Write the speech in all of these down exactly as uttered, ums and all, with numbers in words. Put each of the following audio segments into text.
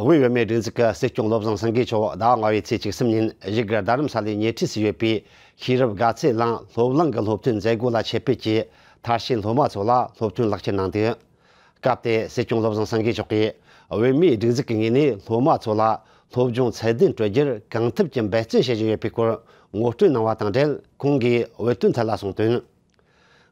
བོད་བུད་མེད་སྒྲིག་འཛུགས་ཀྱི་སྲིད་སྐྱོང་བློ་བཟང་སེང་གེ་མཆོག་ཟླ་བ་ལྔ་པའི་ཚེས་བཅུ་གསུམ་ཉིན་བཞུགས་སྒར་རྡ་རམ་ས་ལའི་ཉེ་འཁྲིས་སུ་ཡོད་པའི་ཤེས་རབ་དགའ་ཚལ་གླིང་སློབ་གླིང་གི་སློབ་ཐོན་མཛད་སྒོ་ལ་ཆེད་ཕེབས་ཀྱིས་མཐར་ཕྱིན་སློབ་མ་ཚོ་ལ་སློབ་ཐོན་ལག་ཁྱེར་གནང་འདུག་སྐབས་དེར་སྲིད་སྐྱོང་བློ་བཟང་སེང་གེ་མཆོག་གིས་བུད་མེད་སྒྲིག་འཛུགས་ཀྱི་ངོས་ནས་སློབ་མ་ཚོ་ལ་སློབ་སྦྱོང་ཚད་ལྡན་སྤྲོད་རྒྱུར་གང་ཐུབ་ཀྱིས་འབད་བརྩོན་བྱེད་བཞིན་ཡོད་པའི་སྐོར་ངོ་སྤྲོད་གནང་བ་དང་འབྲེལ། ཁོང་གིས་བོད་དོན་ཐད་ལ་གསུངས་དོན།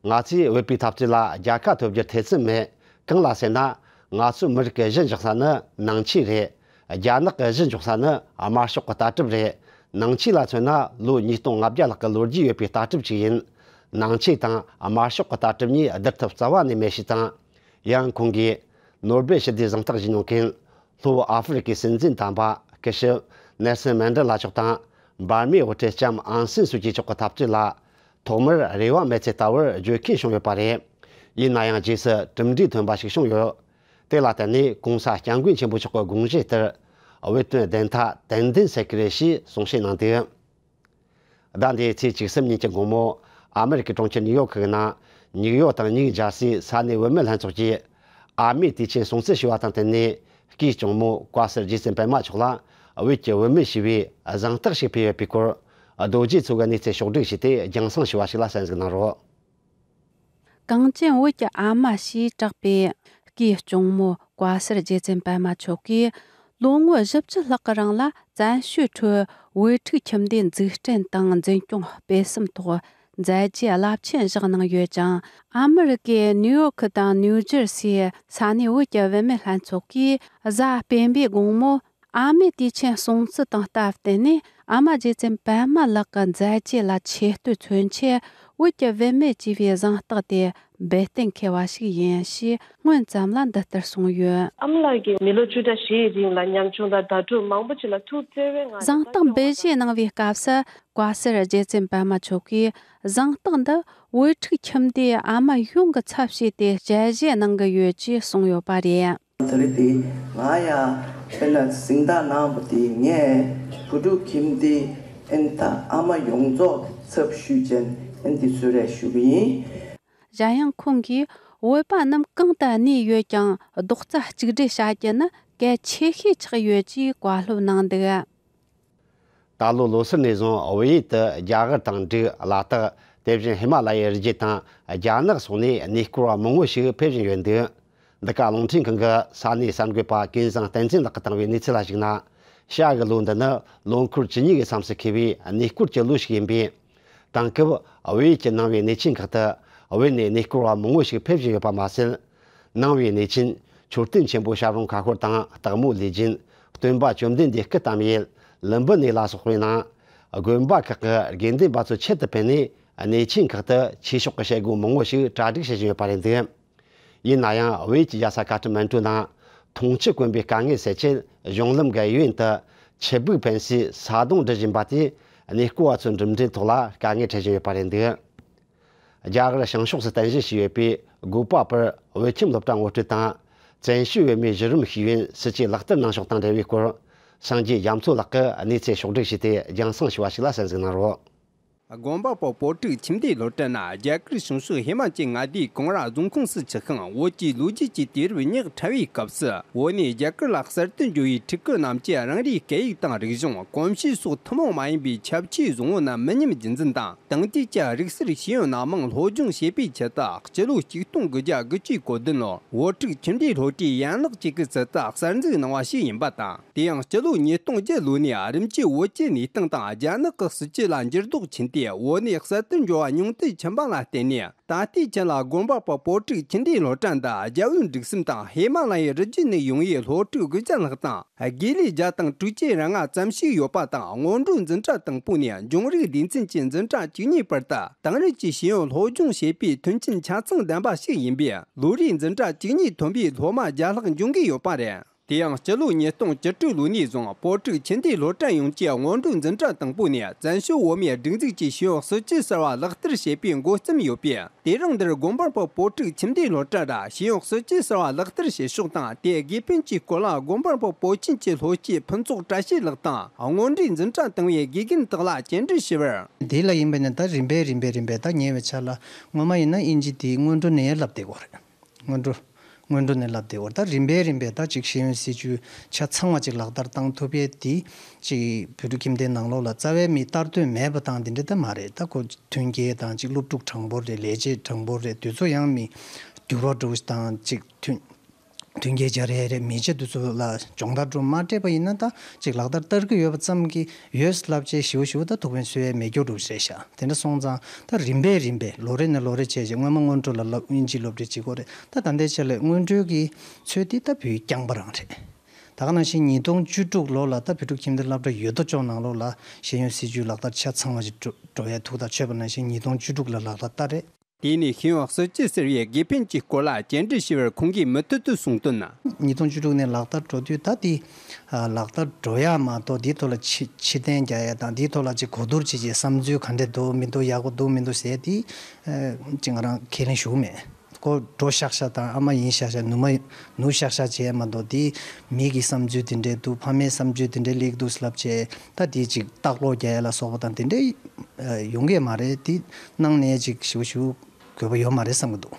ང་ཚོས་བོད་པའི་འཐབ་རྩོད་ལ་རྒྱལ་ཁ་ཐོབ་རྒྱུར་ཐེ་ཚོམ་མེད། གང་ལ་ཟེར་ན། ང་ཚོའི་མི་རིགས་ཀྱི་གཞི་འཇོག་ས་ནི་ནང་ཆོས་རེད། རྒྱ་ནག་གི་གཞི་འཇོག་ས་ནི་དམར་ཤོག་གི་ལྟ་གྲུབ་རེད། ནང་ཆོས་ལ་མཚོན་ན་ལོ་ཉིས་སྟོང་ལྔ་བརྒྱ་ལྷག་གི་ལོ་རྒྱུས་ཡོད་པའི་ལྟ་གྲུབ་ཅིག་ཡིན། ནང་ཆོས་དང་དམར་ཤོག་གི་ལྟ་གྲུབ་གཉིས་བསྡུར་ཐབས་རྩ་བ་ནས་མེད་ཞེས་དང་། ཡང་ཁོང་གིས་ནོ་སྦེལ་ཞི་བདེའི་གཟེངས་རྟགས་བཞེས་མྱོང་མཁན་ལྷོ་ཨ་ཧྥེ་རི་ཁའི་སྲིད་འཛིན་དམ་པ་སྐུ་ཞབས་ནེལ་སན་མན་ཌེ་ལ་མཆོག་དང་འབར་མའི་དབུ་ཁྲིད་ལྕམ་ཨང་སན་སུའུ་ཅི་མཆོག་གི་འཐབ་རྩོད་ལ། ཐོག་མར་རེ་བ་མེད་ཚད་ལྟ་བུར་བརྗོད་མཁན་བྱུང་ཡོད་པ་རེད། ཡིན་ན་ཡང་རྗེས་སུ་གྲུབ་འབྲས་ཐོན་པ་ཞིག་བྱུང་ཡོད། དེ་ལ་བརྟེན་ནས་༸གོང་ས་༸སྐྱབས་མགོན་ཆེན་པོ་མཆོག་གི་དགོངས་བཞེད་ལྟར། བོད་དོན་བདེན་མཐའ་ཏན་ཏན་གསལ་གྱི་རེད་ཞེས་གསུང་བཤད་གནང་འདུག་ཟླ་འདིའི་ཚེས་བཅུ་གསུམ་ཉིན་གྱི་དགོང་མོ། ཨ་མེ་རི་ཀའི་གྲོང་ཁྱེར་ནིའུ་ཡོག་གི་ནང་། ནིའུ་ཡོག་དང་ནིའུ་ཇར་སིའི་ས་གནས་བུད་མེད་ལྷན་ཚོགས་ཀྱིས། ཨ་མའི་དུས་ཆེན་སྲུང་བརྩི་ཞུ་བ་དང་བསྟུན་ནས། སྐུའི་གཅུང་མོ་བཀའ་ཟུར་རྗེ་བཙུན་པད་མ་མཆོག་ལ། བོད་ཀྱི་བུད་མེད་ཞེས་པའི་གཟེངས་རྟགས་ཤིག་ཕུལ་ཡོད་པའི་སྐོར། རྡོ་རྗེ་མཚོ་གི་གནས་ཚུལ་ཕྱོགས་བསྒྲིགས་བྱས་ཏེ་རྒྱང་སྲིང་ཞུ་བ་ཞིག་ལ་གསན་གཟིགས་གནང་རོགས། གངས་ཅན་བོད་ཀྱི་ཨ་མ་ཞེས་གྲགས་པའི་སྐུའི་གཅུང་མོ་བཀའ་ཟུར་རྗེ་བཙུན་པད་མ་མཆོག་གིས་ལོ་ངོ་བཞི་བཅུ་ལྷག་གི་རིང་ལ་བཙན་བྱོལ་ཁྲོད་བོད་ཕྲུག་ཁྱིམ་སྡེ་འཛུགས་སྐྲུན་དང་འཛིན་སྐྱོང་སྤེལ་གསུམ་ཐོག་མཛད་རྗེས་རླབས་ཆེན་བཞག་གནང་ཡོད་ཅིང་། ཨ་མི་རི་ཀའི་ནིའུ་ཡོག་དང་ནིའུ་ཇར་སིའི་ས་གནས་བོད་ཀྱི་བུད་མེད་ལྷན་ཚོགས་ཀྱིས་གཟའ་སྤེན་པའི་དགོང་མོ། ཨ་མའི་དུས་ཆེན་སྲུང་བརྩི་དང་སྟབས་བསྟུན་ནས། ཨ་མ་རྗེ་བཙུན་པད་མ་ལགས་ཀྱི་མཛད་རྗེས་ལ་ཆེ་བསྟོད་མཚོན་ཆེད། བོད་ཀྱི་བུད་མེད་ཅེས་པའི་གཟེངས་རྟགས་དེ་འབུལ་གཏན་འཁེལ་བ་ཞིག་ཡིན་ཞེས་སྔོན་ཙམ་ལ་འདི་ལྟར་གསུངས་ཡོད། ཨ་མ་ལགས་ཀྱིས་མི་ལོ་བཅུ་ཕྲག་བཞིའི་རིང་ལ་ཉམ་ཆུང་དང་དྭ་ཕྲུག་མང་པོ་ཅིག་ལ་ཐུགས་བརྩེ་བའི་ངང་ནས། གཟེངས་རྟགས་འབུལ་བཞེས་གནང་བའི་སྐབས་སུ། བཀའ་ཟུར་རྗེ་བཙུན་པད་མ་མཆོག་གིས། གཟེངས་རྟགས་འདི་བོད་ཕྲུག་ཁྱིམ་སྡེའི་ཨ་མ་ཡོངས་ཀྱི་ཚབ་བྱས་ཏེ་དཔྱད་གཞི་གནང་གི་ཡོད་ཅེས་གསུངས་ཡོད་པ་རེད། དེ་རིང་དེ་ང་ཡང་དཔེར་ན་གཟེངས་རྟགས་གནང་བ་དེ་ངས་བུ་ཕྲུག་ཁྱིམ་སྡེ་ཨེ་ད་ཨ་མ་ཡོངས་རྫོགས་ཚབ་ཞུས་ཅན་ཨེ་འདི་གསོལ་རས་ཞུ་གི་ཡིན། གཞན་ཡང་ཁོང་གིས་བོད་པ་རྣམས་གང་དུ་གནས་ཡོད་ཀྱང་རྡོག་རྩ་གཅིག་སྒྲིལ་བྱ་རྒྱུ་ནི་གལ་ཆེ་ཤོས་ཆགས་ཡོད་ཅེས་བཀའ་སློབ་གནང་འདུག། ད་ལོ་ལོ་སར་ནས་བཟུང་བལ་ཡུལ་དུ་རྒྱ་གར་དང་འབྲུག་ལ་དྭགས། དེ་བཞིན་ཧི་མ་ལ་ཡའི་རི་རྒྱུད་དང་རྒྱ་ནག་སོགས་ནས་གནས་སྐོར་བ་མང་བོ་ཞིག་ཕེབས་བཞིན་ཡོད་འདུག་འདི་ག་རླུང་འཕྲིན་ཁང་གི་ས་གནས་གསར་འགོད་པ་ཀུན་བཟང་བསྟན་འཛིན་ལགས་ཀྱིས་བཏང་བའི་གནས་ཚུལ་ལ་གཞིགས་ན། ཤར་གྱི་ལོ་འདི་ནི་ལོ་འཁོར་བཅུ་གཉིས་ཀྱི་མཚམས་སུ་འཁེལ་བའི་གནས་སྐོར་གྱི་ལོ་ཞིག་ཡིན་པས། དེང་སྐབས་བལ་ཡུལ་གྱི་ནང་པའི་གནས་ཆེན་ཁག་ཏུ་བོད་ནས་གནས་སྐོར་བ་མང་བོ་ཞིག་ཕེབས་བཞིན་ཡོད་པ་མ་ཟད། ནང་པའི་གནས་ཆེན་མཆོད་རྟེན་ཆེན་པོ་ཞབས་དྲུང་མཁའ་འཁོར་དང་སྟག་མོ་ལུས་སྦྱིན། སྟོན་པ་བཅོམ་ལྡན་འདས་སྐུ་བལྟམས་ཡུལ་ལུམ་བི་ནི་ལ་སོགས་པའི་ནང་། དགོན་པ་ཁག་གི་དགེ་འདུན་པ་ཚོ་ཆེད་དུ་ཕེབས་ནས་གནས་ཆེན་ཁག་ཏུ་ཆོས་ཕྱོགས་ཀྱི་བྱེད་སྒོ་མང་བོ་ཞིག་གྲ་སྒྲིག་བྱེད་བཞིན་ཡོད་པ་རེད་འདུག་ཡིན་ན་ཡང་བོད་ཀྱི་རྒྱལ་ས་ཀ་ཐ་མན་གྲུ་ནང་འཐུང་ཆུ་དཀོན་པའི་དཀའ་ངལ་སེལ་ཆེད་གཞུང་ལམ་གྱི་གཡས་གཡོན་དུ་ཆུ་སྦུག་འཕེན་སའི་ས་དོང་སྒྲིག་བཞིན་པ་དེས་གནས་སྐོར་བ་ཚོའི་འགྲིམ་འགྲུལ་ཐོག་ལ་དཀའ་ངལ་འཕྲད་བཞིན་ཡོད་པ་རེད་འདུག་རྒྱ་གར་བྱང་ཕྱོགས་སུ་རྟེན་གཞི་བྱས་ཡོད་པའི་སྒོ་པ་པུར་བོད་ཁྱིམ་སློབ་གྲྭ་ངོ་སྤྲོད་དང་། བཙན་བྱོལ་བོད་མིའི་གཞི་རིམ་ཤེས་ཡོན་སྲིད་ཇུས་ལག་བསྟར་གནང་ཕྱོགས་དང་འབྲེལ་བའི་སྐོར། སངས་རྒྱས་རྒྱ་མཚོ་ལགས་ཀྱིས་གནས་ཚུལ་ཕྱོགས་བསྒྲིགས་བྱས་ཏེ་རྒྱང་སྲིང་ཞུ་བ་ཞིག་ལ་གསན་གཟིགས་གནང་རོགས། དགོན་པ་པོ་བོད་ཕྲུག་ཁྱིམ་སྡེའི་སློབ་གྲྭ་ན་རྒྱ་གར་བྱང་ཕྱོགས་ཧི་མ་ཅལ་མངའ་སྡེའི་གོང་ར་རྫོང་ཁོངས་སུ་ཆགས་ཤིང་། བོད་ཀྱི་ལོ་རྒྱུས་ཀྱི་དུས་རབས་ཉག་ཕྲ་བའི་སྐབས་སུ། བོད་ནས་རྒྱ་གར་ལ་གསར་དུ་འབྱོར་བའི་ཕྲུ་གུ་རྣམས་ཀྱིས་རང་རེའི་སྐད་ཡིག་དང་རིག་གཞུང་། གོམས་གཤིས་སོགས་ཐུན་མོང་མ་ཡིན་པའི་ཁྱད་ཆོས་བཟང་བོ་རྣམས་མི་ཉམས་རྒྱུན་འཛིན་དང་། དེང་དུས་ཀྱི་རིག་གསར་ཤེས་ཡོན་སྣ་མང་སློབ་སྦྱོང་བྱེད་པའི་ཆེད་དུ། སྤྱི་ལོ་ཆིག་སྟོང་དགུ་བརྒྱ་དགུ་བཅུ་གོ་བདུན་ལོར་བོད་ཕྲུག་ཁྱིམ་སྡེའི་སློབ་གྲྭའི་ཡན་ལག་ཅིག་གི་ཚུལ་དུ་གསར་འཛུགས་གནང་བ་ཞིག་ཡིན་པ་དང་། དེ་ཡང་སྤྱི་ལོ་ཉིས་སྟོང་བརྒྱད་ལོ་ནས་རིམ་གྱིས་བོད་ཀྱི་གནས་སྟངས་དང་རྒྱ་ནག་གི་སྲིད་ཇུས་ལ་འགྱུར་ལྡོག་ཕྱིན་ཏེ། བོད་ནས་གསར་དུ་འབྱོར་བ་ཉུང་དུ་ཕྱིན་པ་ལ་བརྟེན་ནས། ད་ལྟའི་ཆར་ལ་དགོན་པ་པ་བོད་ཕྲུག་ཁྱིམ་སྡེའི་སློབ་གྲྭ་འདི་རྒྱ་བོད་འབྲུག་གསུམ་དང་ཧི་མ་ལ་ཡའི་རི་རྒྱུད་ནས་ཡོང་བའི་སློབ་ཕྲུག་དགུ་བརྒྱ་ལྷག་དང་། དགེ་ལས་བརྒྱ་དང་དྲུག་ཅུ་རེ་ལྔ་ཙམ་ཞིག་ཡོད་པ་དང་། སྔོན་འགྲོའི་འཛིན་གྲྭ་དང་པོ་ནས་འབྱུང་རིག་སྡེ་ཚན་གྱི་འཛིན་གྲྭ་བཅུ་གཉིས་བར་དུ་དེང་རབས་ཀྱི་ཤེས་ཡོན་སློབ་སྦྱོང་བྱེད་པའི་མཐུན་རྐྱེན་ཆ་ཚང་ལྡན་པ་ཞིག་ཡིན་པས། ལོ་རེའི་འཛིན་གྲྭ་བཅུ་གཉིས་ཐོན་པའི་སློབ་མ་བརྒྱ་ལྷག་འབྱུང་གི་ཡོད་པ་རེད། དེ་ཡང་སྤྱི་ལོ་ཉིས་སྟོང་བཅུ་དྲུག་ལོ་ནས་བཟུང་བོད་ཕྲུག་ཁྱིམ་སྡེའི་སློབ་གྲྭ་ཡོངས་ཀྱི་སྔོན་འགྲོའི་འཛིན་གྲྭ་དང་པོ་ནས་བཙན་བྱོལ་བོད་མིའི་སྒྲིག་འཛུགས་ཀྱི་ཤེས་ཡོན་སྲིད་ཇུས་གསར་བ་ལག་བསྟར་བྱེད་པའི་འགོ་རྩོམ་ཡོད་པས། དེ་རིང་འདིར་དགོན་པ་པ་བོད་ཕྲུག་ཁྱིམ་སྡེའི་སློབ་གྲྭ་ར་ཤེས་ཡོན་སྲིད་ཇུས་གསར་བ་ལག་བསྟར་བྱེད་ཕྱོགས་དང་། དེའི་དགེ་ཕན་གྱི་སྐོར་ལ་དགོན་པ་པ་བོད་ཆེན་གྱི་སློབ་སྤྱི་ཕུན་ཚོགས་བཀྲ་ཤིས་ལགས་དང་། སྔོན་འགྲོའི་འཛིན་གྲྭ་དང་པོའི་དགེ་རྒན་དག་ལ་བཅར་འདྲི་ཞུས་པར། དེ་ལ་ཡིན་པ་ནི་ད་རིམ་པས་རིམ་པས་རིམ་པས་ད་ཉེ་བའི་ཆར་ལ་སྔོན་མ་ཡིན་ན་དབྱིན་ཇི་དེའི་སྔོན་འགྲོ་ནས་བསླབ་བསྡད་ཀྱི་ཡོད་རེད། སྔོན་འགྲོ། སྔོན་འགྲོ་ནས་ལབ་བསྡད་ཡོད་རེད། ད་རིམ་པས་རིམ་པས་ད་ཅིག་ཤེས་ཡོན་སྲིད་བྱུས་ཆ་ཚང་བ་ཅིག་ལག་བསྟར་བཏང་ཐུབ་ཡས་དེ་ཅིག་བོད་ཕྲུག་ཁྱིམ་སྡེའི་ནང་ལོགས་ལ་རྩ་བའི་མི་ལྟར་སྟོན་མེད་པ་དང་དེ་འདྲ་ད་མ་རེད། ད་ཁོ་མཐུན་རྐྱེན་དང་ཅིག་སློབ་ཕྲུག་གྲངས་འབོར་རེད། ལས་བྱེད་གྲངས་འབོར་རེད། དུས་ཚོད་ཡང་མི་འགྱུར་བ་འགྲོ་དང་ཅིག་མཐུན་མཐུན་རྐྱེན་སྦྱར་ཡས་རེད། མི་ཆེ་དུས་ཚོད་ལ་སྦྱོང་བརྡར་འགྲོ་མ་སྤྲད་པ་ཡིན་ན་ད་ཅིག་ལག་བསྟར་བསྟར་གི་ཡོད་པ་ཙམ་གྱིས་ཡོད་ལབ་བྱས་ཞིའུ་ཞིའུ་ད་ཐུགས་ཕན་གསོས་ཡས་མེད་རྒྱུ་འགྲོ་རེད་ཤག་དེ་འདྲ་སོང་ཙང་ད་རིམ་པས་རིམ་པས་ལོ་རེ་ནས་ལོ་རེ་བྱས་བྱས་སྔོན་མ་སྔོན་འགྲོ་ལ་སློབ་དབྱིན་ཇི་སློབ་ཁྲིད་བྱེད་དགོས་རེད། ད་ད་ལྟའི་ཆ་ལས་སྔོན་འགྲོའི་གི་ཚོད་འདི་ད་བོད་རྐྱང་པ་རང་རེད། ད་ག་ནང་བཞིན་ཉིས་སྟོང་བཅུ་དྲུག་ལོ་ལ་ད་བོད་ཕྲུག་ཁྱིམ་སྡེ་སློབ་གྲྭ་ཡོད་དོ་ཅོག་ནང་ལོགས་ལ་ཤེས་ཡོན་སྲིད་བྱུས་ལག་བསྟར་ཆ་ཚང་བ་ཞིག་འགྲོ་འགྲོ་ཡ་ཐུགས་ཐག་ཆོད་པ་ནང་བཞིན་ཉིས་སྟོང་བཅུ་དྲུག་ལ་ལག་བསྟར་བསྟར་རེད། དེ་ནས་ཤེས་ཡོན་སྲིད་བྱུས་ཟེར་བའི་དགེ་ཕན་གྱི་སྐོར་ལ་བཅར་འདྲི་ཞུ་བར་ཁོང་གིས་མུ་མཐུད་དུ་གསུངས་དོན། ཉིས་སྟོང་བཅུ་དྲུག་ནས་ལག་བསྟར་འགྲོ་དུས་ད་དེ་ལག་བསྟར་འགྲོ་ཡ་མ་གཏོགས་དེའི་ཐོག་ལ་ཕྱི་ཕྱིར་འཐེན་རྒྱག་ཡ་དང་དེའི་ཐོག་ལ་ཅིག་གོ་བསྡུར་བྱེད་ཀྱི་བསམ་ཚུལ་ག་འདྲ་འདུག་མི་འདུག་ཡག་པོ་འདུག་མི་འདུག་ཟེར་དེ་ཅིག་ང་རང་ཁས་ལེན་ཞུ་གི་མེད། ཁོ་འགྲོ་ཤག་ཤག་དང་ཨ་མ་ཡིན་ཤག་ཤག་ནུ་མ་ནུ་ཤག་ཤག་བྱས་མ་གཏོགས་དེ་མི་གི་བསམ་ཚུལ་དེ་འདྲ་འདུག་ཕ་མའི་བསམ་ཚུལ་དེ་འདྲ་སླེབས་འདུག་ལབ་བྱས་ད་དེ་ཅིག་ལྟག་ལོག་རྒྱག་ཡ་ལ་སོགས་པ་དང་དེ་འདྲ་ཡོང་གི་མ་རེད། དེ་གནང་ནས་ཅིག་ཞིབ་ཞིབ་དགོས་པ་ཡོད་མ་རེད་བསམ་གྱི་འདུག་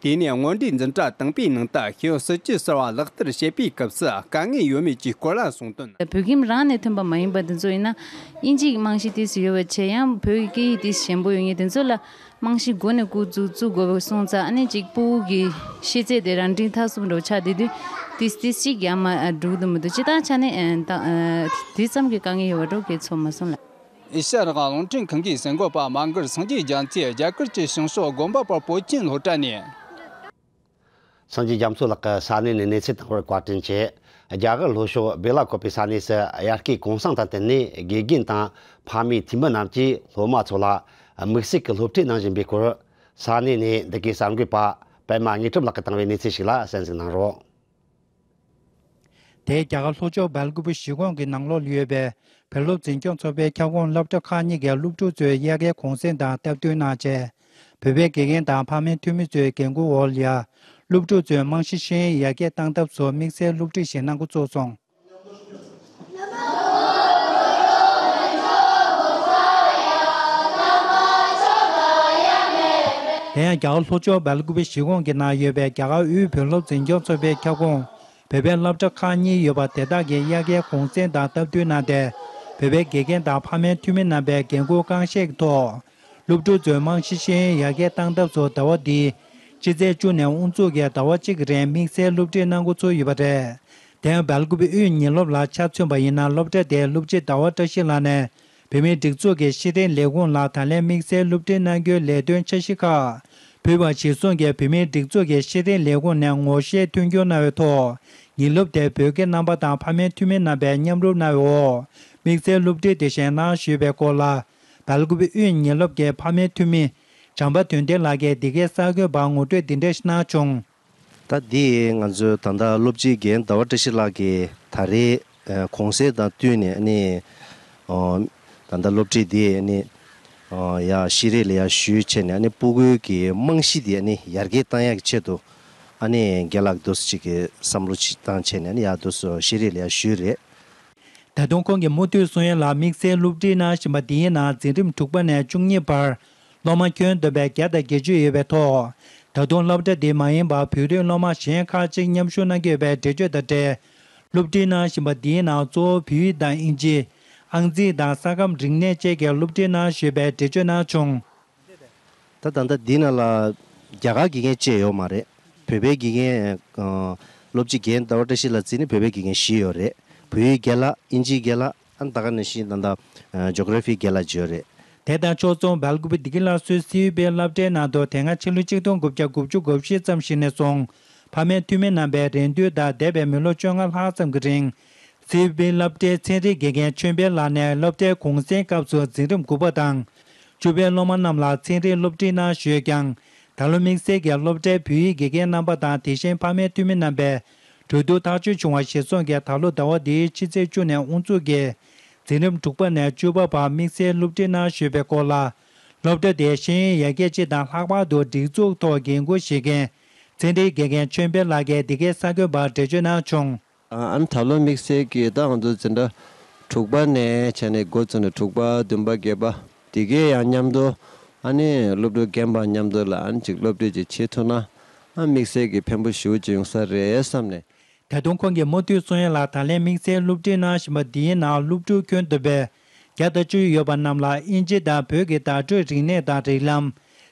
དེ་ནས་དངོས་འབྲེལ་འཛིན་གྲྭ་དང་པོའི་ནང་དུ་ཤེས་ཡོན་སྲིད་བྱུས་གསར་བ་ལག་བསྟར་བྱེད་པའི་སྐབས་སུ་དཀའ་ངལ་ཡོད་མེད་ཀྱི་སྐོར་ལ་གསུངས་དོན། བོད་ཁྱིམ་རང་ནས་ཐོན་པ་མ་ཡིན་པ་དེ་ཚོ་ཡིན་ན་དབྱིན་ཇིའི་རྨང་གཞི་ཏོག་ཙམ་ཡོད་པ་བྱས་ཡང་བོད་ཀྱི་སྐད་ཡིག་ཏོག་ཙམ་ཞན་པོ་ཡོད་མཁན་དེ་ཚོ་ལ་རྨང་གཞི་འགོ་ནས་འགོ་འཛུགས་འཛུགས་དགོས་པ་གསུངས་ཙང་ཨ་ནི་གཅིག་ཕྲུ་གུ་གི་ཤེས་ཚད་དེ་རང་འགྲིག་ཐག་ཆོད་འགྲོ་ཆགས་བསྡད་དུས་ཏོག་ཙམ་ཏོག་ཙམ་ཅིག་ཡང་མ་འགྲིག་འདུག་མི་འདུག་སྤྱིར་བཏང་ཆ་ནས་ཨ་ད་ཨ་དེ་ཙམ་གྱི་དཀའ་ངལ་ཡོད་པ་འགྲོ་གི་ཚོར་མ་སོང་ལ། ཨེ་ཤ་ཡ་རང་དབང་རླུང་འཕྲིན་ཁང་གི་གསར་འགོད་པ་མ་གར་སངས་རྒྱས་རྒྱ་མཚོས་རྒྱ་གར་གྱི་བྱང་ཕྱོགས་དགོན་པ་བར་བོད་ཁྱིམ་སློབ་གྲྭ་ནས། སངས་རྒྱས་རྒྱ་མཚོ་ལགས་ཀྱིས་ས་གནས་ནས་གནས་ཚུལ་བཏང་བར་བཀའ་དྲིན་ཆེ། རྒྱ་གར་ལྷོ་ཕྱོགས་སྦེ་ལ་ཀོ་པའི་ས་གནས་སུ་དབྱར་ཁའི་གུང་སེང་དང་བསྟུན་ནས་དགེ་རྒན་དང་ཕ་མའི་འཐུས་མི་རྣམས་ཀྱིས་སློབ་མ་ཚོ་ལ་དམིགས་བསལ་གྱི་སློབ་ཁྲིད་གནང་བཞིན་པའི་སྐོར་ས་གནས་ནས་འདི་གའི་གསར་འགོད་པ་པད་མ་དངོས་གྲུབ་ལགས་ཀྱིས་བཏང་བའི་གནས་ཚུལ་ཞིག་ལ་གསན་གཟིགས་གནང་རོགས། དེ་རྒྱ་གར་ལྷོ་ཕྱོགས་སྦེལ་ཀོབ་གཞིས་ཁོངས་ཀྱི་ནང་ལོགས་ལ་ཡོད་པའི་བོད་སློབ་འཛིན་སྐྱོང་ཚོགས་པའི་ཁྱབ་ཁོངས་སློབ་གྲྭ་ཁག་གཉིས་ཀྱི་སློབ་ཕྲུག་ཚོའི་དབྱར་ཁའི་གུང་སེང་དང་སྟབས་བསྟུན་གནང་བྱས། བོད་པའི་དགེ་རྒན་དང་ཕ་མའི་འཐུས་མི་ཚོའི་འགན་འཁུར་འོག་ལ་ཡ། སློབ་ཕྲུག་ཚོའི་རྨང་གཞི་ཤེས་ཡོན་ཡར་རྒྱས་གཏང་ཐབས་སུ་དམིགས་བསལ་སློབ་ཁྲིད་ཞིག་གནང་འགོ་བཙུགས་སོང་། དེ་ཡང་རྒྱ་གར་ལྷོ་ཕྱོགས་སྦེལ་ཀོབ་གཞིས་ཁོངས་ཀྱི་ནང་ཡོད་པའི་རྒྱ་གར་དབུས་བོད་སློབ་འཛིན་སྐྱོང་ཚོགས་པའི་ཁྱབ་ཁོངས་བོད་པའི་སློབ་གྲྭ་ཁག་གཉིས་ཡོད་པ་དེ་དག་གི་དབྱར་ཁའི་གུང་སེང་དང་སྟབས་བསྟུན་གནང་སྟེ། བོད་པའི་དགེ་རྒན་དང་ཕ་མའི་འཐུས་མི་རྣམ་པས་འགན་འཁུར་གང་ཤེས་ཀྱི་ཐོག་སློབ་ཕྲུག་ཚོའི་རྨང་གཞི་ཤེས་ཡོན་ཡར་རྒྱས་གཏང་ཐབས་སུ་ཟླ་བ་འདིའི་སྤྱི་ཚེས་བཅུ་ནས་དབུ་འཛུགས་ཀྱིས་ཟླ་བ་གཅིག་གི་རིང་དམིགས་བསལ་སློབ་ཁྲིད་གནང་འགོ་ཚུགས་ཡོད་པ་རེད། དེ་ཡང་སྦེལ་ཀོབ་དབུས་ཉིན་སློབ་ལ་ཆ་མཚོན་པ་ཡིན་ན་སློབ་གྲྭ་དེའི་སློབ་སྤྱི་ཟླ་བ་བཀྲ་ཤིས་ལགས་ནས་བོད་མིའི་སྒྲིག་འཛུགས་ཀྱི་ཤེས་ལྡན་ལས་ཁུངས་ལ་ད་ལན་དམིགས་བསལ་སློབ་ཁྲིད་གནང་རྒྱུའི་ལས་དོན་འཆར་གཞི་ཁག་ཕུལ་བ་གཞིར་བཟུང་གིས་བོད་མིའི་སྒྲིག་འཛུགས་ཀྱི་ཤེས་ལྡན་ལས་ཁུངས་ནས་ངོ་ཤེས་མཐུན་འགྱུར་གནང་བའི་ཐོག་ཉིན་སློབ་དེར་བོད་ཀྱི་རྣམ་པ་དང་ཕ་མའི་འཐུས་མི་རྣམ་པས་མཉམ་རུབ་གནང་བའི་འོག་དམིགས་བསལ་སློབ་ཁྲིད་དེ་བཞིན་གནང་ཞུས་པའི་སྐོར་ལ། སྦེལ་ཀོབ་དབུས་ཉིན་སློབ་ཀྱི་ཕ་མའི་འཐུས་མི་བྱམས་པ་དོན་ལྡན་ལགས་ཀྱིས་འདི་གའི་གསར་འགོད་པར་ངོ་སྤྲོད་འདི་འདྲ་ཞིག་གནང་བྱུང་། ད་འདི་ང་ཚོའི་ད་ལྟ་སློབ་སྤྱི་རྒན་ཟླ་བ་བཀྲ་ཤིས་ལགས་ཀྱིས་ད་རེས་ཨ་གུང་སེང་དང་བསྟུན་ནས་ཨ་ནི་ཨ་ད་ལྟ་སློབ་ཁྲིད་འདི་ཨ་ནི་ཨ་ཡ་ཤེས་རིག་ལ་ཡ་ཞུས་བྱས་ནས་ཨ་ནི་སྤུ་གུའི་གི་རྨང་གཞི་འདི་ཨ་ནི་ཡར་རྒྱས་བཏང་ཡག་གི་ཆེད་དུ་ཨ་ནི་རྒན་ལགས་འདུག་སེ་ཅིག་གི་བསམ་བློ་ཅིག་བཏང་བྱས་ནས་ཨ་ནི་ཡ་འདུག་སེ་ཤེས་རིག་ལ་ཡ་ཞུས་རེད། ད་དུང་ཁོང་གིས་མུ་མཐུད་གསུང་ཡ་ལ་དམིགས་བསལ་སློབ་ཁྲིད་གནང་བཞིན་པ་འདིའི་ནང་འཛིན་རིམ་དྲུག་པ་ནས་བཅུ་གཉིས་བར་སློབ་མ་ཁྱོན་བསྡོམས་པས་བརྒྱ་དང་བརྒྱད་ཅུ་ཡོད་པའི་ཐོག་ད་དུང་སློབ་གྲྭ་འདི་མ་ཡིན་པར་བོད་རིགས་སློབ་མ་གཞན་ཁག་ཅིག་མཉམ་ཞུགས་གནང་གི་ཡོད་པའི་འགྲེལ་བརྗོད་དང་འབྲེལ། སློབ་ཁྲིད་གནང་བཞིན་པ་འདིའི་ནང་གཙོ་བོ་བོད་ཡིག་དང་དབྱིན་ཇི། ཨང་རྩིས་དང་ས་ཁམས་རིག་གནས་བཅས་ཀྱི་སློབ་ཁྲིད་གནང་ཞུས་པའི་འགྲེལ་བརྗོད་གནང་བྱུང་། ད་ད་ལྟ་འདི་ནང་ལ་རྒྱ་གར་དགེ་རྒན་བཅས་ཡོད་མ་རེད། བོད་པའི་དགེ་རྒན་ཨ་སློབ་སྤྱི་རྒན་ཟླ་བ་བཀྲ་ཤིས་ལགས་བརྩིས་ནས་བོད་པའི་དགེ་རྒན་བཞི་ཡོད་རེད། བོད་ཡིག་རྒན་ལགས། དབྱིན་ཇིའི་རྒན་ལགས། ཨ་ནི་ད་ག་ནང་བཞིན་ད་ལྟ་ཨ་ཇོ་གྷ་ར་ཕིའི་རྒན་ལགས་བརྗོད་རེད། དེ་དང་ཕྱོགས་མཚུངས་སྦེལ་ཀོབ་བདེ་སྐྱིད་སླར་གསོའི་སི་ཝི་པི་སློབ་གྲྭའི་ནང་དུ་དེ་སྔ་ཕྱི་ལོ་ཆིག་སྟོང་དགུ་བརྒྱ་དགུ་བཅུ་གོ་བཞི་ཙམ་ཞིག་ནས་བཟུང་ཕ་མའི་འཐུས་མི་རྣམ་པས་རེ་འདུན་དང་འདས་པའི་མི་ལོ་བཅོ་ལྔ་ལྷག་ཙམ་གྱི་རིང་སི་ཝི་པི་སློབ་གྲྭའི་ཚན་རིག་དགེ་རྒན་ཆོས་འཕེལ་ལགས་ནས་སློབ་གྲྭའི་གུང་སེང་སྐབས་སུ་འཛིན་རིམ་དགུ་པ་དང་བཅུ་པའི་སློབ་མ་རྣམས་ལ་ཚན་རིག་སློབ་ཁྲིད་གནང་ཞུས་ཀྱང་། ད་ལོ་དམིགས་བསལ་གྱིས་སློབ་གྲྭའི་བོད་ཡིག་དགེ་རྒན་རྣམ་པ་དང་དེ་བཞིན་ཕ་མའི་འཐུས་མི་རྣམ་པས་གྲོས་བསྡུར་ཐག་གཅོད་བྱུང་བ་གཞིར་བཟུང་གིས་ད་ལོ་ཟླ་བ་འདིའི་ཕྱི་ཚེས་བཅུ་ནས་དབུ་འཛུགས་ཀྱིས་འཛིན་རིམ་དྲུག་པ་ནས་བཅུ་པ་བར་དམིགས་བསལ་སློབ་ཁྲིད་གནང་ཞུས་པའི་སྐོར་ལ། སློབ་གྲྭ་དེའི་ཤེས་ཡོན་ཡར་རྒྱས་སྤྱི་དང་ལྷག་པར་དུ་སྒྲིག་འཛུགས་ཐོག་འགན་འཁུར་བཞེས་མཁན་ཚན་རིག་དགེ་རྒན་ཆོས་འཕེལ་ལགས་ཀྱིས་འདི་གའི་གསར་འགོད་པར་འགྲེལ་བརྗོད་གནང་བྱུང་། ཨ་ནི་ད་ལོ་དམིགས་བསལ་གྱིས་ད་ང་ཚོ་འཛིན་གྲྭ་དྲུག་པ་ནས་བྱས་ནས་འགོ་བཙུགས་ནས་དྲུག་པ་བདུན་པ་བརྒྱད་པ་དེ་གའི་ཡང་མཉམ་དུ་ཨ་ནི་སློབ་ཕྲུག་རྒན་པ་མཉམ་དུ་ལ་ཨ་ནི་ཅིག་སློབ་ཁྲིད་ཅིག་བྱེད་ཐུབ་ན་ དམིགས་བསལ་གྱི་ཕན་པོ་ཞེ་པོ་ཅིག་ཡོང་ས་རེད་བསམ་ནས། ད་དུང་ཁོང་གིས་མུ་མཐུད་བཙོན་ཡོལ་ལ་ད་ལན་དམིགས་བསལ་སློབ་ཁྲིད་གནང་བཞིན་པ་འདིའི་ནང་སློབ་ཕྲུག་ཁྱོན་བསྡོམས་པའི་བརྒྱ་དང་བཅུ་ཡོད་པ་རྣམས་ལ་དབྱིན་ཇི་དང་བོད་ཀྱི་བརྡ་སྤྲོད་རིག་གནས་དང་རིགས་ལམ།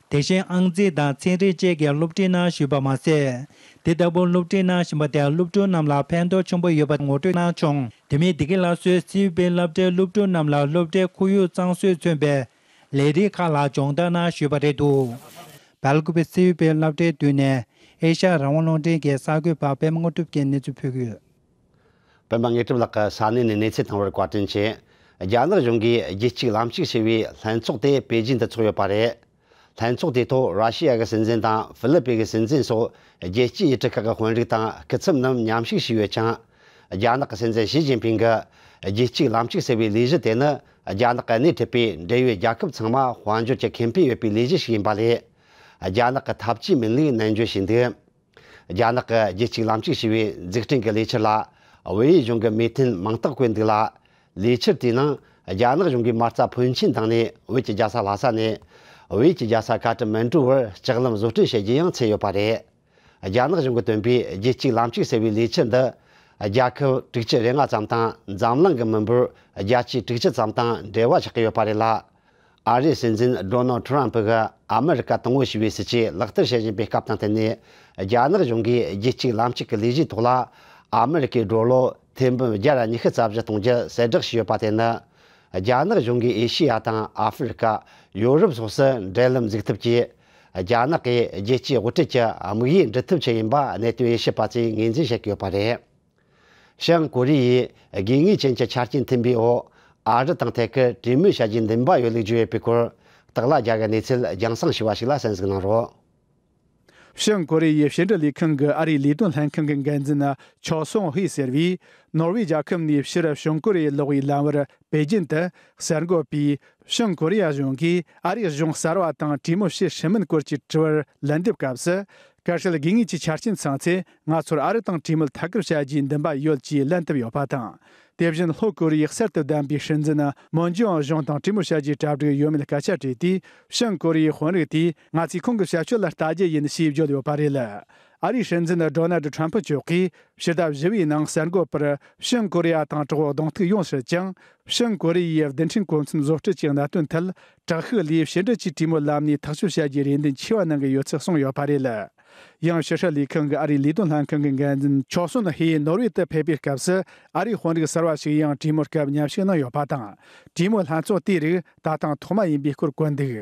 དེ་བཞིན་ཨང་རྩིས་དང་ཚན་རིག་བཅས་ཀྱི་སློབ་ཁྲིད་གནང་བཞིན་པ་མ་ཟད། དེ་ལྟ་བུ་སློབ་ཁྲིད་གནང་བཞིན་པ་དེ་སློབ་ཕྲུག་རྣམས་ལ་ཕན་ཐོགས་ཆེན་པོ་ཡོད་པ་ངོ་སྤྲོད་གནང་བྱུང་། དེ་མིན་འདི་གའི་ལ་སོའི་སི་ཡུ་པའི་སློབ་གྲྭའི་སློབ་ཕྲུག་རྣམས་ལ་སློབ་གྲྭའི་ཁོར་ཡུག་གཙང་བཟོས་མཚོན་པའི་ལས་རིགས་ཁག་ལ་སྦྱོང་བརྡར་གནང་ཞུས་པ་རེད་འདུག་བལ་ཀུ་པེ་སི་ཡུ་པའི་སློབ་གྲྭའི་མདུན་ནས་ཨེ་ཤ་ཡ་རང་དབང་རླུང་འཕྲིན་གྱི་གསར་འགོད་པ་པད་མ་དངོས་གྲུབ་ཀྱིས་གནས་ཚུལ་ཕུལ་གྱི་ཡོད། པད་མ་དངོས་གྲུབ་ལགས་ཀྱིས་ས་གནས་ནས་གནས་ཚུལ་བཏང་བར་བཀའ་དྲིན་ཆེ། རྒྱ་ནག་གཞུང་གིས་རྒྱལ་གཅེས་ལམ་གཅིག་ཞེས་པའི་ལྷན་ཚོགས་དེ་པེ་ཅིན་དུ་ཚོགས་ཡོད་པ་རེད། ལྷན་ཚོགས་དེའི་ཐོག་ར་ཤི་ཡ་གི་སྲིད་འཛིན་དང་ཧྥི་ལི་པིན་གྱི་སྲིད་འཛིན་སོགས་རྒྱལ་སྤྱིའི་ཡུལ་གྲུ་ཁག་གི་དཔོན་རིགས་དང་སྐུ་ཚབ་རྣམས་མཉམ་ཞུགས་བྱས་ཡོད་ཅིང་། རྒྱ་ནག་གི་སྲིད་འཛིན་ཞི་ཅིན་ཕིང་གིས་རྒྱལ་གཅེས་ལམ་གཅིག་ཟེར་བའི་ལས་གཞི་དེ་ནི་རྒྱ་ནག་གི་སྣེ་ཁྲིད་པའི་འབྲེལ་ཡོད་རྒྱལ་ཁབ་ཚང་མ་དཔལ་འབྱོར་གྱི་ཁེ་ཕན་ཡོད་པའི་ལས་གཞི་ཞིག་ཡིན་པ་ལས། རྒྱ་ནག་གི་འཐབ་ཇུས་མིན་ལུགས་ནན་བརྗོད་བྱས་འདུག་རྒྱ་ནག་གི་རྒྱལ་གཅེས་ལམ་གཅིག་ཞེས་པའི་འཛུགས་སྐྲུན་གྱི་ལས་འཆར་ལ་བལ་ཡུལ་གཞུང་གིས་མོས་མཐུན་མིང་རྟགས་བཀོད་འདུག་ལ། ལས་འཆར་དེའི་ནང་རྒྱ་ནག་གཞུང་གིས་མ་རྩ་ཕོན་ཆེན་བཏང་ནས་བོད་ཀྱི་རྒྱལ་ས་ལྷ་ས་ནས་བལ་ཡུལ་གྱི་རྒྱལ་ས་ཁ་ཏ་མན་གྲུ་བར་ལྕགས་ལམ་བཟོ་སྐྲུན་བྱེད་རྒྱུ་ཡང་ཚུད་ཡོད་པ་རེད། རྒྱ་ནག་གཞུང་གིས་བཏོན་པའི་རྒྱལ་གཅེས་ལམ་གཅིག་ཟེར་བའི་ལས་འཆར་འདི་རྒྱལ་ཁབ་དྲུག་ཅུ་རེ་ལྔ་ཙམ་དང་འཛམ་གླིང་གི་མི་འབོར་བརྒྱ་ཆའི་དྲུག་ཅུ་ཙམ་དང་འབྲེལ་བ་ཆགས་ཀྱི་ཡོད་པ་རེད་ལ། ཨ་རིའི་སྲིད་འཛིན་ཌོ་ནལ་ཌི་ཊརམ་ཕི་གིས་ཨ་མི་རི་ཀ་དང་པོ་ཞེས་པའི་སྲིད་ཇུས་ལག་བསྟར་བྱེད་བཞིན་པའི་སྐབས་དང་བསྟུན་ནས། རྒྱ་ནག་གཞུང་གིས་རྒྱལ་གཅེས་ལམ་གཅིག་གི་ལས་གཞིའི་ཐོག་ལ་ཨ་མི་རི་ཀའི་ཌོ་ལར་ཐེར་འབུམ་བརྒྱ་དང་ཉི་ཤུ་རྩ་བཞི་གཏོང་རྒྱུ་གསལ་བསྒྲགས་བྱས་ཡོད་པ་དེ་ནི། རྒྱ་ནག་གཞུང་གིས་ཨེ་ཤེ་ཡ་དང་ཨ་ཧྥེ་རི་ཀ། ཡོ་རོབ་སོགས་སུ་འབྲེལ་ལམ་འཛུགས་ཐབས་ཀྱིས། རྒྱ་ནག་གིས་རྒྱལ་སྤྱིའི་དབུ་ཁྲིད་ཀྱི་དམིགས་ཡུལ་འགྲུབ་ཐབས་ཆེད་ཡིན་པ་གནད་དོན་དབྱེ་ཞིབ་པ་ཚོས་ངོས་འཛིན་བྱེད་ཀྱི་ཡོད་པ་རེད། བྱང་ཀོ་རི་ཡས་དགོས་ངེས་ཅན་གྱི་ཆ་རྐྱེན་མཐུན་པའི་འོག་ཨ་རི་དང་ཐད་ཀར་གྲོས་མོལ་བྱ་རྒྱུའི་འདུན་པ་ཡོད་ལུགས་བརྗོད་ཡོད་པའི་སྐོར། སྟག་ལྷ་རྒྱལ་གྱིས་གནས་ཚུལ་རྒྱང་སྲིང་ཞུས་པ་ཞིག་ལ་གསན་གཟིགས་གནང་རོགས། བྱང་ཀོ་རི་ཡའི་ཕྱི་འབྲེལ་ལས་ཁང་གི་ཨ་རིའི་ལས་དོན་ལྷན་ཁང་གི་འགན་འཛིན་ཆོ་སོང་ཧི་ཟེར་བས། ནོར་ཝེ་རྒྱལ་ཁབ་ནས་ཕྱིར་བྱང་ཀོ་རི་ཡར་ལོག་པའི་ལམ་བར་པེ་ཅིན་དུ་གསར་འགོད་པས། བྱང་ཀོ་རི་ཡ་གཞུང་གིས་ཨ་རིའི་གཞུང་གསར་བ་དང་གྲོས་མོལ་བྱེད་སྲིད་མིན་སྐོར་གྱི་དྲི་བར་ལན་འདེབས་སྐབས་སུ། གལ་སྲིད་དགོས་ངེས་ཀྱི་ཆ་རྐྱེན་ཚང་ཚེ། ང་ཚོར་ཨ་རི་དང་གྲོས་མོལ་ཐད་ཀར་བྱ་རྒྱུའི་འདུན་པ་ཡོད་ཅེས་ལན་བཏབ་ཡོད་པ་དང་། དེ་བཞིན་ལྷོ་ཀོ་རི་ཡའི་གསར་དུ་བདམས་པའི་སྲིད་འཛིན་མུན་ཇེ་ཨིན་གཞུང་དང་གྲོས་མོལ་བྱ་རྒྱུའི་གྲ་སྒྲིག་ཡོད་མེད་སྐད་ཆ་དྲིས་ཏེ། བྱང་ཀོ་རི་ཡའི་དཔོན་རིགས་དེས། ང་ཚོས་ཁོང་གི་བྱ་སྤྱོད་ལ་ལྟ་རྒྱུ་ཡིན་ཞེས་བརྗོད་ཡོད་པ་རེད། ཨ་རིའི་སྲིད་འཛིན་ཌོ་ནལ་ཌི་ཊརམ་ཕི་མཆོག་གིས་ཕྱི་ཟླ་བཞི་པའི་ནང་གསར་འགོད་པར། བྱང་ཀོ་རི་ཡ་དང་དྲག་པོ་གདོང་ཐུག་ཡོང་སྲིད་ཀྱང་། བྱང་ཀོ་རི་ཡའི་རྡུལ་ཕྲན་གོ་མཚོན་བཟོ་སྐྲུན་གྱི་གནད་དོན་ཐད། དྲག་ཤུགས་ལས་ཕྱི་འབྲེལ་གྱི་གྲོས་མོལ་ལམ་ནས་ཐག་གཅོད་བྱ་རྒྱུའི་རེ་འདུན་ཆེ་བ་གནང་གི་ཡོད་ཚུལ་གསུངས་ཡོད་པ་རེད། ཡང་ཕྱི་སྲིད་ལས་ཁང་གི་ཨ་རིའི་ལས་དོན་ལྷན་ཁང་གི་འགན་འཛིན་ཆོ་སོན་ཧེ་ནོར་ཝེ་དུ་ཕེབས་པའི་སྐབས་སུ། ཨ་རིའི་དཔོན་རིགས་གསར་བ་ཞིག་ཡང་གྲོས་མོལ་སྐབས་མཉམ་ཞུགས་གནང་ཡོད་པ་དང་། གྲོས་མོལ་ལྷན་ཚོགས་དེའི་རིགས་ད་ཐེངས་ཐོག་མ་ཡིན་པའི་སྐོར་བཀོད་འདུག་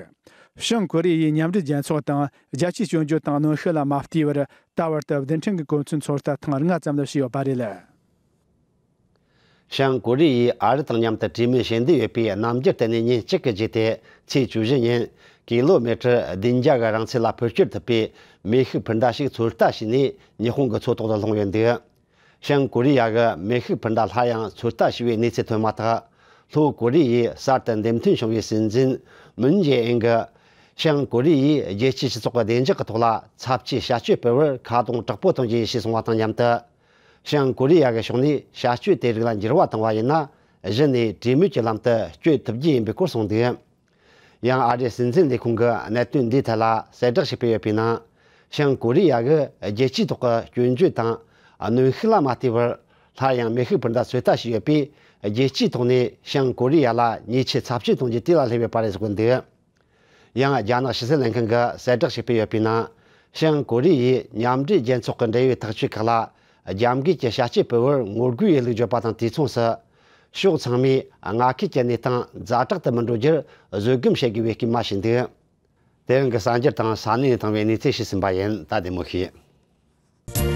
བྱང་ཀོ་རི་ཡའི་མཉམ་འབྲེལ་རྒྱལ་ཚོགས་དང་རྒྱལ་སྤྱིའི་སྐྱོན་བརྗོད་དང་གནོན་ཤུགས་ལ་མ་ལྟོས་པར། ད་བར་དུ་རྡུལ་ཕྲན་གྱི་གོ་མཚོན་ཚོད་ལྟ་ཐེངས་ལྔ་ཙམ་ལ་བྱས་ཡོད་པ་རེད། བྱང་ཀོ་རི་ཡས་ཨ་རི་དང་མཉམ་དུ་གྲོས་མོལ་བྱེད་འདོད་ཡོད་པའི་རྣམ་འགྱུར་བསྟན་ནས་ཉིན་གཅིག་གི་རྗེས་ཏེ། ཚེས་བཅུ་བཞི་ཉིན་ཀི་ལོ་མི་ཊར་བདུན་བརྒྱ་གི་རིང་ཚད་ལ་འཕུར་སྐྱོད་ཐུབ་པའི་མེ་ཤུགས་འཕུར་མདའ་ཞིག་ཚོད་ལྟ་བྱས་ནས་ཉི་ཧོང་གི་མཚོ་ཐོག་ཏུ་ལྷུང་ཡོད་འདུག་བྱང་ཀོ་རི་ཡ་གི་མེ་ཤུགས་འཕུར་མདའ་སླར་ཡང་ཚོད་ལྟ་བྱས་པའི་གནས་ཚུལ་ཐོན་མ་ཐག་ལྷོ་ཀོ་རི་ཡའི་གསར་དུ་འདེམས་ཐོན་བྱུང་བའི་སྲིད་འཛིན་མུན་ཇེ་ཨིན་གྱིས། བྱང་ཀོ་རི་ཡས་རྒྱལ་སྤྱིའི་སྤྱི་ཚོགས་ཀྱི་བདེ་འཇགས་ཀྱི་ཐོག་ལ་ཚབས་ཆེའི་བྱ་སྤྱོད་སྤེལ་བར་ཁ་རྡུང་དྲག་པོ་གཏོང་རྒྱུ་ཡིན་ཞེས་གསུངས་པ་དང་མཉམ་དུ། བྱང་ཀོ་རི་ཡ་གི་ཕྱོགས་ནས་བྱ་སྤྱོད་དེ་རིགས་ལ་འགྱུར་བ་བཏང་བ་ཡིན་ན། གཞི་ནས་གྲོས་མོལ་གྱི་ལམ་དུ་བསྐྱོད་ཐུབ་རྒྱུ་ཡིན་པའི་སྐོར་གསུངས་འདུག་ཡང་ཨ་རིའི་སྲིད་འཛིན་ལས་ཁུངས་ཀྱིས་གནད་དོན་འདིའི་ཐད་ལ་གསལ་བསྒྲགས་ཤིག་སྤེལ་ཡོད་པའི་ནང་། བྱང་ཀོ་རི་ཡ་གིས་རྒྱལ་སྤྱིའི་ཐོག་གི་སྐྱོན་བརྗོད་དང་གནོན་ཤུགས་ལ་མ་ལྟོས་པར། སླར་ཡང་མེ་ཤུགས་འཕུར་མདའ་ཚོད་ལྟ་བྱས་ཡོད་པས། རྒྱལ་སྤྱིའི་ཐོག་ནས་བྱང་ཀོ་རི་ཡ་ལ་ཉེས་ཆད་ཚབས་ཆེ་གཏོང་རྒྱུ་དུས་ལ་སླེབས་ཡོད་པ་རེད་ཟེར་གྱི་འདུག་ཡང་རྒྱ་ནག་ཕྱི་སྲིད་ལྷན་ཁང་གིས་གསལ་བསྒྲགས་ཤིག་སྤེལ་ཡོད་པའི་ནང་། བྱང་ཀོ་རི་ཡས་མཉམ་འབྲེལ་རྒྱལ་ཚོགས་ཀྱི་འབྲེལ་ཡོད་ཐག་གཅོད་ཁག་ལ་རྒྱབ་འགལ་གྱི་བྱ་སྤྱོད་སྤེལ་བར་ངོ་རྒོལ་ཡོད་ལུགས་བརྗོད་པ་དང་དུས་མཚུངས་སུ། ཕྱོགས་ཚང་མས་མངའ་ཁུལ་གྱི་གནས་སྟངས་ཛ་དྲག་ཏུ་མི་འགྲོ་རྒྱུར་བཟོད་སྒོམ་བྱེད་དགོས་པའི་སྐུལ་མ་བྱས་འདུག་དེ་རིང་གི་གསར་འགྱུར་དང་ས་གནས་ནས་བཏང་བའི་གནས་ཚུལ་ཞིག་ཟིན་པ་ཡིན། ད་བདེ་མོ་བྱོས།